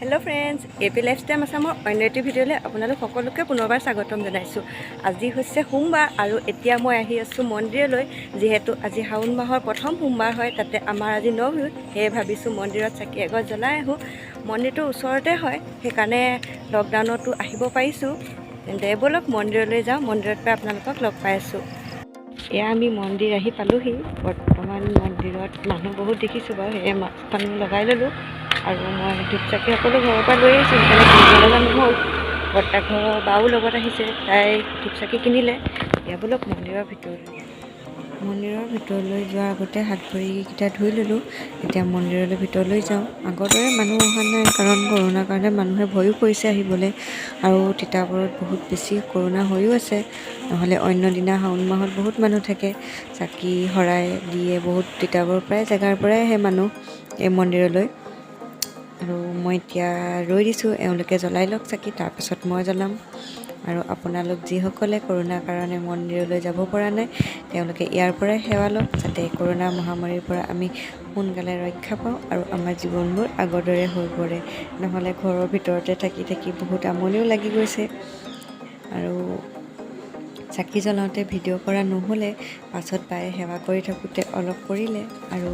Hello' friends, A P lifestyle আছামৰ অন্য এটি ভিডিঅ'লৈ আপোনালোক সকলোকে পুনৰবাৰ স্বাগতম জনাইছোঁ। আজি হৈছে সোমবাৰ আৰু এতিয়া মই আহি আছোঁ মন্দিৰলৈ। যিহেতু আজি শাওণ মাহৰ প্ৰথম সোমবাৰ হয়, তাতে আমাৰ আজি ন বিহু, সেয়ে ভাবিছোঁ মন্দিৰত চাকি এগছ জ্বলাই আহোঁ। মন্দিৰটো ওচৰতে হয়, সেইকাৰণে লকডাউনতো আহিব পাৰিছোঁ। তেন্তে ব'লক, মন্দিৰলৈ যাওঁ। মন্দিৰত পাই আপোনালোকক লগ পাই আছোঁ। এয়া আমি মন্দিৰ আহি পালোহি। বৰ্তমান মন্দিৰত মানুহ বহুত দেখিছোঁ বাৰু, সেয়ে মাস্কখনো লগাই ল'লোঁ আৰু মই ধূপ চাকি সকলো ঘৰৰ পৰা লৈ আহিছোঁ, সেইকাৰণে কিনিব লগা নহ'ল। বৰ্তা ঘৰৰ বাও লগত আহিছে, তাই ধূপ চাকি কিনিলে। এতিয়া ব'লক মন্দিৰৰ ভিতৰলৈ। মন্দিৰৰ ভিতৰলৈ যোৱাৰ আগতে হাত ভৰিকেইটা ধুই ল'লোঁ। এতিয়া মন্দিৰলৈ ভিতৰলৈ যাওঁ। আগৰ দৰে মানুহ অহা নাই, কাৰণ কৰোণাৰ কাৰণে মানুহে ভয়ো কৰিছে আহিবলৈ আৰু তিতাবৰত বহুত বেছি কৰোণা হৈও আছে। নহ'লে অন্য দিনা শাওণ মাহত বহুত মানুহ থাকে, চাকি শৰাই দিয়ে। বহুত তিতাবৰ প্ৰায় জেগাৰ পৰাই আহে মানুহ এই মন্দিৰলৈ। আৰু মই এতিয়া ৰৈ দিছোঁ, এওঁলোকে জ্বলাই লওক চাকি, তাৰপাছত মই জ্বলাম। আৰু আপোনালোক যিসকলে কৰোণাৰ কাৰণে মন্দিৰলৈ যাব পৰা নাই, তেওঁলোকে ইয়াৰ পৰাই সেৱা লওক, যাতে কৰোণা মহামাৰীৰ পৰা আমি সোনকালে ৰক্ষা পাওঁ আৰু আমাৰ জীৱনবোৰ আগৰ দৰে হৈ পৰে। নহ'লে ঘৰৰ ভিতৰতে থাকি থাকি বহুত আমনিও লাগি গৈছে। আৰু চাকি জ্বলাওঁতে ভিডিঅ' কৰা নহ'লে, পাছত বায়ে সেৱা কৰি থাকোঁতে অলপ কৰিলে। আৰু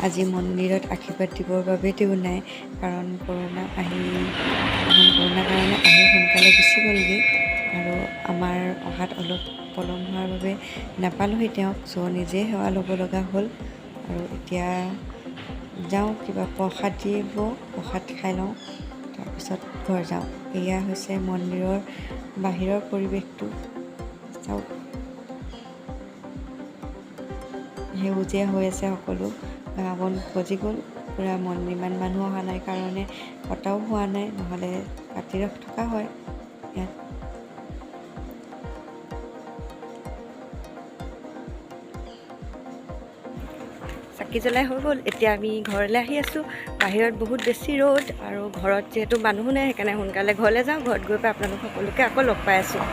আজি মন্দিৰত আশীৰ্বাদ দিবৰ বাবে তেওঁ নাই, কাৰণ কৰোণাৰ কাৰণে আহি সোনকালে গুচি গ'লগৈ আৰু আমাৰ অহাত অলপ পলম হোৱাৰ বাবে নাপালোহি তেওঁক। চ' নিজে সেৱা ল'ব লগা হ'ল। আৰু এতিয়া যাওঁ, কিবা প্ৰসাদ দিব, প্ৰসাদ খাই লওঁ, তাৰপিছত ঘৰ যাওঁ। এয়া হৈছে মন্দিৰৰ বাহিৰৰ পৰিৱেশটো, চাওক, সেউজীয়া হৈ আছে সকলো। ঘাঁহ বন গজি গ'ল পূৰা। মন ইমান মানুহ অহা নাই কাৰণে কটাও হোৱা নাই, নহ'লে কাটি থকা হয় ইয়াত। চাকি জ্বলাই হৈ গ'ল, এতিয়া আমি ঘৰলৈ আহি আছোঁ। বাহিৰত বহুত বেছি ৰ'দ আৰু ঘৰত যিহেতু মানুহো নাই, সেইকাৰণে সোনকালে ঘৰলৈ যাওঁ। ঘৰত গৈ পাই আপোনালোক সকলোকে আকৌ লগ পাই আছোঁ।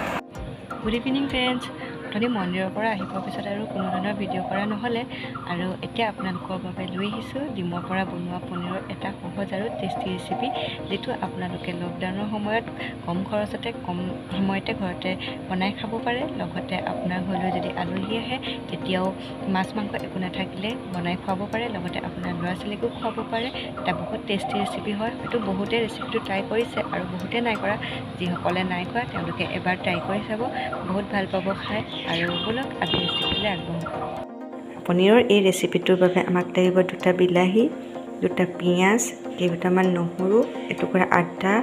গুড ইভিনিং ফ্ৰেণ্ডছ, অথনি মন্দিৰৰ পৰা আহি পোৱাৰ পিছত আৰু কোনো ধৰণৰ ভিডিঅ' কৰা নহ'লে। আৰু এতিয়া আপোনালোকৰ বাবে লৈ আহিছোঁ ডিমৰ পৰা বনোৱা পনীৰৰ এটা সহজ আৰু টেষ্টি ৰেচিপি, যিটো আপোনালোকে লকডাউনৰ সময়ত কম খৰচতে, কম সময়তে ঘৰতে বনাই খাব পাৰে। লগতে আপোনাৰ ঘৰলৈ যদি আলহী আহে, তেতিয়াও মাছ মাংস একো নাথাকিলে বনাই খুৱাব পাৰে, লগতে আপোনাৰ ল'ৰা ছোৱালীকো খুৱাব পাৰে। এটা বহুত টেষ্টি ৰেচিপি হয়। হয়তো বহুতে ৰেচিপিটো ট্ৰাই কৰিছে আৰু বহুতে নাই কৰা। যিসকলে নাই খোৱা, তেওঁলোকে এবাৰ ট্ৰাই কৰি চাব, বহুত ভাল পাব খাই। আৰু ব'লক, আজি ৰেচিপিলৈ আগবাঢ়োঁ। পনীৰৰ এই ৰেচিপিটোৰ বাবে আমাক লাগিব দুটা বিলাহী, দুটা পিঁয়াজ, কেইটামান নহৰু, এটুকুৰা আদা,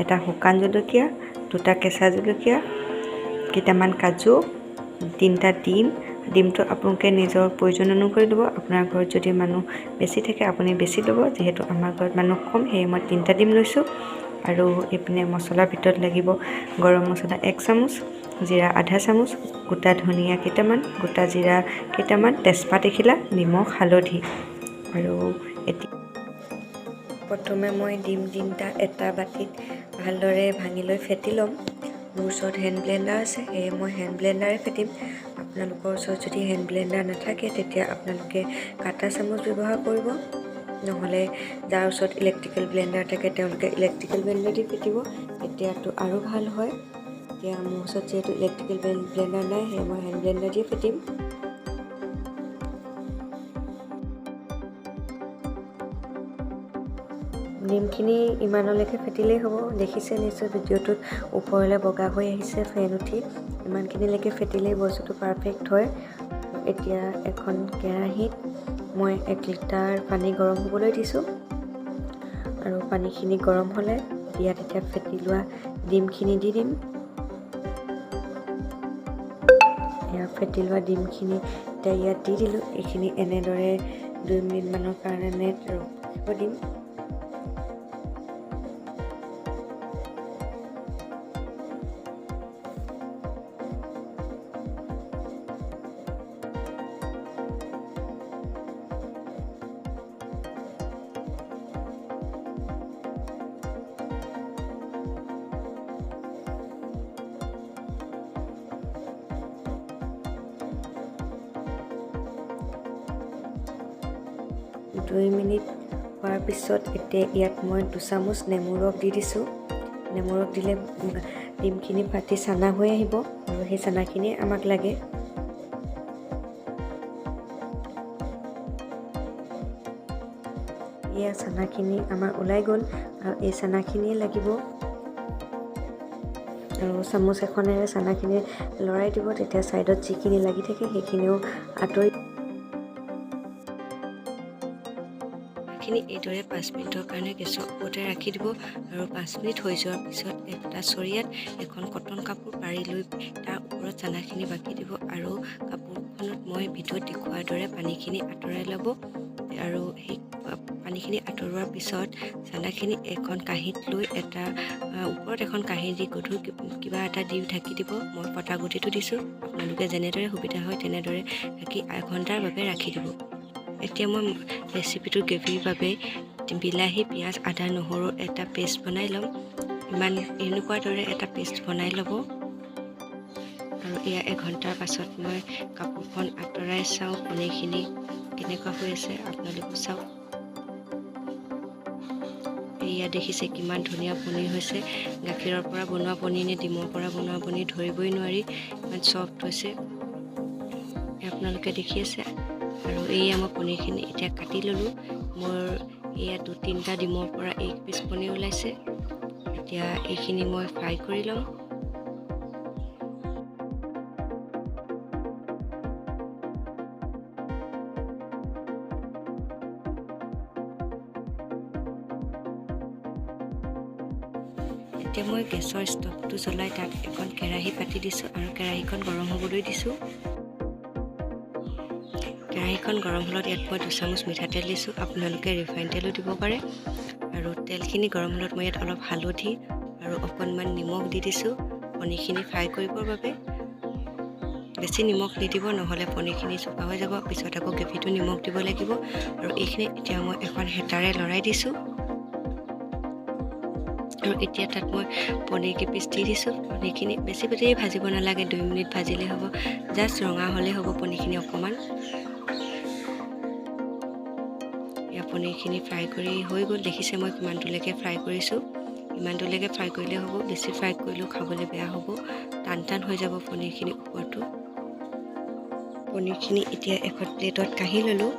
এটা শুকান জলকীয়া, দুটা কেঁচা জলকীয়া, কেইটামান কাজু, তিনিটা ডিম। ডিমটো আপোনালোকে নিজৰ প্ৰয়োজন অনুসৰি ল'ব। আপোনাৰ ঘৰত যদি মানুহ বেছি থাকে, আপুনি বেছি ল'ব। যিহেতু আমাৰ ঘৰত মানুহ কম, সেয়ে মই তিনিটা ডিম লৈছোঁ। আৰু এইপিনে মছলাৰ ভিতৰত লাগিব গৰম মছলা 1 চামুচ, জিৰা আধা চামুচ, গোটা ধনিয়া কেইটামান, গোটা জিৰা কেইটামান, তেজপাত এখিলা, নিমখ, হালধি। আৰু এতিয়া প্ৰথমে মই ডিম তিনিটা এটা বাতিত ভালদৰে ভাঙি লৈ ফেটি ল'ম। মোৰ ওচৰত হেণ্ড ব্লেণ্ডাৰ আছে, সেয়ে মই হেণ্ড ব্লেণ্ডাৰে ফেটিম। আপোনালোকৰ ওচৰত যদি হেণ্ড ব্লেণ্ডাৰ নাথাকে, তেতিয়া আপোনালোকে কাটা চামুচ ব্যৱহাৰ কৰিব। নহ'লে যাৰ ওচৰত ইলেক্ট্ৰিকেল ব্লেণ্ডাৰ থাকে, তেওঁলোকে ইলেক্ট্ৰিকেল ব্লেণ্ডাৰ দি ফেটিব, তেতিয়াতো আৰু ভাল হয়। এতিয়া মোৰ ওচৰত যিহেতু ইলেক্ট্ৰিকেল ব্লেণ্ডাৰ নাই, সেয়ে মই হেণ্ড ব্লেণ্ডাৰ দিয়ে ফেটিম। ডিমখিনি ইমানলৈকে ফেটিলেই হ'ব। দেখিছে নিশ্চয়, ভিডিঅ'টোত ওপৰলৈ বগা হৈ আহিছে ফেন উঠি। ইমানখিনিলৈকে ফেটিলেই বস্তুটো পাৰফেক্ট হয়। এতিয়া এখন কেৰাহীত মই 1 লিটাৰ পানী গৰম হ'বলৈ দিছোঁ আৰু পানীখিনি গৰম হ'লে ইয়াত এতিয়া ফেটি লোৱা ডিমখিনি দি দিম। এয়া ফেটি লোৱা ডিমখিনি এতিয়া ইয়াত দি দিলোঁ। এইখিনি এনেদৰে 2 মিনিটমানৰ কাৰণে ৰখিব দিম। 2 মিনিট হোৱাৰ পিছত এতিয়া ইয়াত মই 2 চামুচ নেমু ৰস দি দিছোঁ। নেমু ৰস দিলে ডিমখিনি ফাটি চানা হৈ আহিব আৰু সেই চানাখিনি আমাক লাগে। এয়া চানাখিনি আমাৰ ওলাই গ'ল আৰু এই চানাখিনিয়ে লাগিব। আৰু চামুচ এখনেৰে চানাখিনি লৰাই দিব, তেতিয়া ছাইডত যিখিনি লাগি থাকে সেইখিনিও আঁতৰি খিনি এইদৰে 5 মিনিটৰ কাৰণে গেছৰ ওপৰতে ৰাখি দিব। আৰু 5 মিনিট হৈ যোৱাৰ পিছত এটা চৰিয়াত এখন কটন কাপোৰ পাৰি লৈ তাৰ ওপৰত চানাখিনি বাকি দিব আৰু কাপোৰখনত মই ভিডিঅ'ত দেখুওৱাৰ দৰে পানীখিনি আঁতৰাই ল'ব। আৰু সেই পানীখিনি আঁতৰোৱাৰ পিছত চানাখিনি এখন কাঁহীত লৈ এটা ওপৰত এখন কাঁহী দি গধুৰ কিবা এটা দি ঢাকি দিব। মই পটা গুটিটো দিছোঁ, আপোনালোকে যেনেদৰে সুবিধা হয় তেনেদৰে ঢাকি 1 ঘণ্টাৰ বাবে ৰাখি দিব। এতিয়া মই ৰেচিপিটোৰ গ্ৰেভিৰ বাবে বিলাহী, পিঁয়াজ, আদা, নহৰুৰ এটা পেষ্ট বনাই ল'ম। ইমান এনেকুৱা দৰে এটা পেষ্ট বনাই ল'ব। আৰু এয়া 1 ঘণ্টাৰ পাছত মই কাপোৰখন আঁতৰাই চাওঁ পনীৰখিনি কেনেকুৱা হৈ আছে, আপোনালোকো চাওক। এয়া দেখিছে কিমান ধুনীয়া পনীৰ হৈছে। গাখীৰৰ পৰা বনোৱা পনীৰ নে ডিমৰ পৰা বনোৱা পনীৰ ধৰিবই নোৱাৰি, ইমান চফ্ট হৈছে, আপোনালোকে দেখি আছে। আৰু এয়া মই পনীৰখিনি এতিয়া কাটি ল'লোঁ। মোৰ এয়া 2-3টা ডিমৰ পৰা 1 পিচ পনীৰ ওলাইছে। এতিয়া এইখিনি মই ফ্ৰাই কৰি ল'ম। এতিয়া মই গেছৰ ষ্টভটো জ্বলাই তাত এখন কেৰাহী পাতি দিছোঁ আৰু কেৰাহীখন গৰম হ'বলৈ দিছোঁ। কেৰাহীখন গৰম হ'লত ইয়াত মই 2 চামুচ মিঠাতেল দিছোঁ, আপোনালোকে ৰিফাইন তেলো দিব পাৰে। আৰু তেলখিনি গৰম হ'লত মই ইয়াত অলপ হালধি আৰু অকণমান নিমখ দি দিছোঁ পনীৰখিনি ফ্ৰাই কৰিবৰ বাবে। বেছি নিমখ নিদিব, নহ'লে পনীৰখিনি চোকা হৈ যাব, পিছত আকৌ গ্ৰেভিটো নিমখ দিব লাগিব। আৰু এইখিনি এতিয়া মই এখন হেতাৰে লৰাই দিছোঁ। আৰু এতিয়া তাত মই পনীৰ কেইপিচ দি দিছোঁ। পনীৰখিনি বেছি দেৰি ভাজিব নালাগে, 2 মিনিট ভাজিলেই হ'ব, জাষ্ট ৰঙা হ'লেই হ'ব পনীৰখিনি অকণমান। এয়া পনীৰখিনি ফ্ৰাই কৰি হৈ গ'ল। দেখিছে মই কিমানটোলৈকে ফ্ৰাই কৰিছোঁ, ইমানটোলৈকে ফ্ৰাই কৰিলেই হ'ব। বেছি ফ্ৰাই কৰিলেও খাবলৈ বেয়া হ'ব, টান টান হৈ যাব পনীৰখিনি ওপৰটো। পনীৰখিনি এতিয়া এখন প্লেটত কাঢ়ি ল'লোঁ।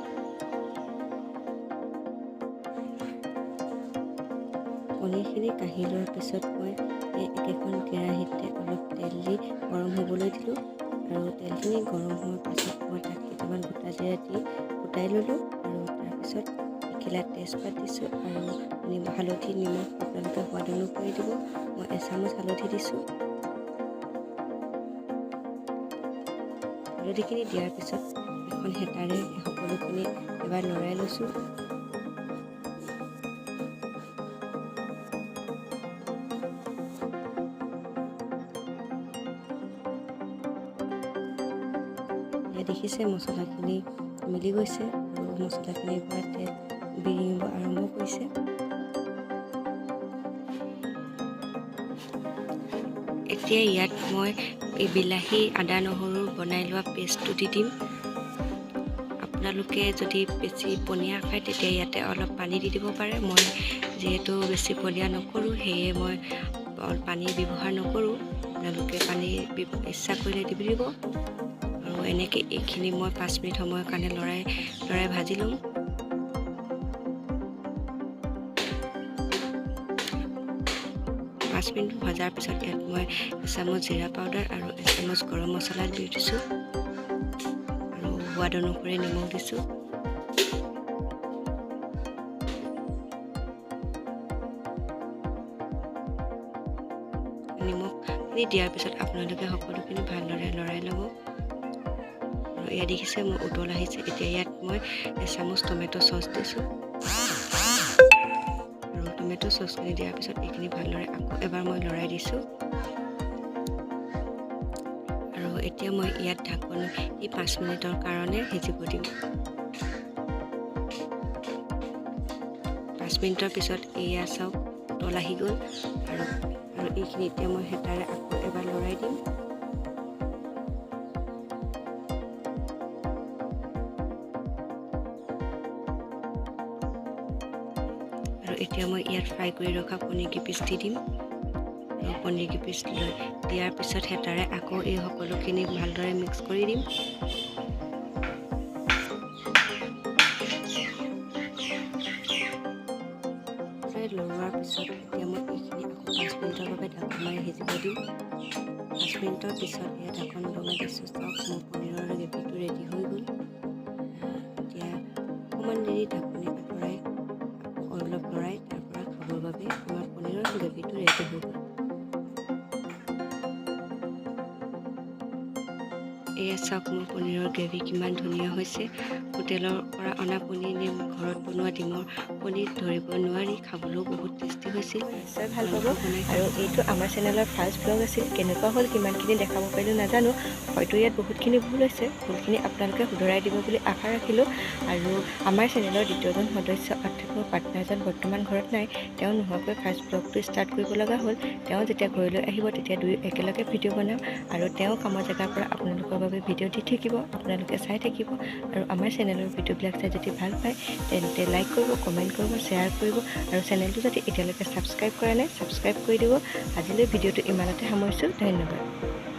পনীৰখিনি কাঢ়ি লোৱাৰ পিছত মই এই একেখন কেৰাহীতে অলপ তেল দি গৰম হ'বলৈ দিলোঁ। আৰু তেলখিনি গৰম হোৱাৰ পাছত মই তাত কেইটামান গোটা জিৰা দি ফুটাই ল'লোঁ। আৰু তাৰপিছত এখিলা তেজপাত দিছোঁ আৰু হালধি, নিমখ আপোনালোকে সোৱাদ অনুসৰি দিব। মই এচামুচ হালধি দিছোঁ। হালধিখিনি দিয়াৰ পিছত এখন হেতাৰে সকলোখিনি এবাৰ লৰাই লৈছোঁ। দেখিছে মছলাখিনি মিলি গৈছে আৰু মছলাখিনিৰ পৰা তেল বিৰিঙিব আৰম্ভ কৰিছে। এতিয়া ইয়াত মই এই বিলাহী, আদা, নহৰু বনাই লোৱা পেষ্টটো দি দিম। আপোনালোকে যদি বেছি পনীয়া খায় তেতিয়া ইয়াতে অলপ পানী দি দিব পাৰে। মই যিহেতু বেছি পনীয়া নকৰোঁ, সেয়ে মই পানী ব্যৱহাৰ নকৰোঁ। আপোনালোকে পানী ইচ্ছা কৰিলে দি দিব। আৰু এনেকৈ এইখিনি মই 5 মিনিট সময়ৰ কাৰণে লৰাই লৰাই ভাজি ল'ম। পাঁচ মিনিট ভজাৰ পিছত ইয়াত মই এচামুচ জিৰা পাউডাৰ আৰু এচামুচ গৰম মছলা দি দিছোঁ আৰু সোৱাদ অনুসৰি নিমখ দিছোঁ। নিমখখিনি দিয়াৰ পিছত আপোনালোকে সকলোখিনি ভালদৰে লৰাই ল'ব। আৰু এয়া দেখিছে মোৰ উতল আহিছে। এতিয়া ইয়াত মই এচামুচ টমেট' চচ দিছোঁ আৰু টমেট' চচখিনি দিয়াৰ পিছত এইখিনি ভালদৰে আকৌ এবাৰ মই লৰাই দিছোঁ। আৰু এতিয়া মই ইয়াত ঢাকন দি 5 মিনিটৰ কাৰণে সিজিব দিম। 5 মিনিটৰ পিছত এয়া চাওক উতল আহি গ'ল। আৰু আৰু এইখিনি এতিয়া মই হেতাৰে আকৌ এবাৰ লৰাই দিম। আৰু এতিয়া মই ইয়াত ফ্ৰাই কৰি ৰখা পনীৰ কেইপিচ দি দিম। আৰু পনীৰ কেইপিচ লৈ দিয়াৰ পিছত হেতাৰে আকৌ এই সকলোখিনি ভালদৰে মিক্স কৰি দিম। লৰোৱাৰ পিছত এতিয়া মই এইখিনি আকৌ 5 মিনিটৰ বাবে ঢাকোন মাৰি সিজিব দিম। 5 মিনিটৰ পিছত এয়া ঢাকন লগাই দিছোঁ। চাওক, মোৰ পনীৰৰ গ্ৰেভিটো ৰেডি হৈ গ'ল। এতিয়া অকণমান দেৰি ঢাকনি আঁতৰাই আকৌ অলপ লৰাই তাৰ পৰা খাবৰ বাবে আমাৰ পনীৰৰ গ্ৰেভিটো ৰেডি হৈ গ'ল। এয়া চাওক, মোৰ পনীৰৰ গ্ৰেভি কিমান ধুনীয়া হৈছে। হোটেলৰ পৰা অনা পনীৰ নে ঘৰত বনোৱা ডিমৰ পনীৰ ধৰিব নোৱাৰি। খাবলৈও বহুত টেষ্টি হৈছিল। নিশ্চয় ভাল পাব। আপোনালোকেও বনাই আৰু খাব। এইটো আমাৰ চেনেলৰ ফাৰ্ষ্ট ব্লগ আছিল। কেনেকুৱা হ'ল, কিমানখিনি দেখাব পাৰিলোঁ নাজানো। হয়তো ইয়াত বহুতখিনি ভুল হৈছে। ভুলখিনি আপোনালোকে শুধৰাই দিব বুলি আশা ৰাখিলোঁ। আৰু আমাৰ চেনেলৰ দ্বিতীয়জন সদস্য অৰ্থাৎ মোৰ পাৰ্টনাৰজন বৰ্তমান ঘৰত নাই। তেওঁ নোহোৱাকৈ ফাৰ্ষ্ট ব্লগটো ষ্টাৰ্ট কৰিব লগা হ'ল। তেওঁ যেতিয়া ঘৰলৈ আহিব, তেতিয়া দুয়ো একেলগে ভিডিঅ' বনাম আৰু তেওঁ কামৰ জেগাৰ পৰা আপোনালোকৰ বাবে ভিডিঅ' দি থাকিব, আপোনালোকে চাই থাকিব। আৰু আমাৰ চেনেলৰ ভিডিঅ'বিলাক চাই যদি ভাল পায়, তেন্তে লাইক কৰিব, কমেণ্ট কৰিব, শ্বেয়াৰ কৰিব আৰু চেনেলটো যদি এতিয়ালৈকে ছাবস্ক্ৰাইব কৰা নাই, ছাবস্ক্ৰাইব কৰি দিব। আজিলৈ ভিডিঅ'টো ইমানতে সামৰিছোঁ। ধন্যবাদ।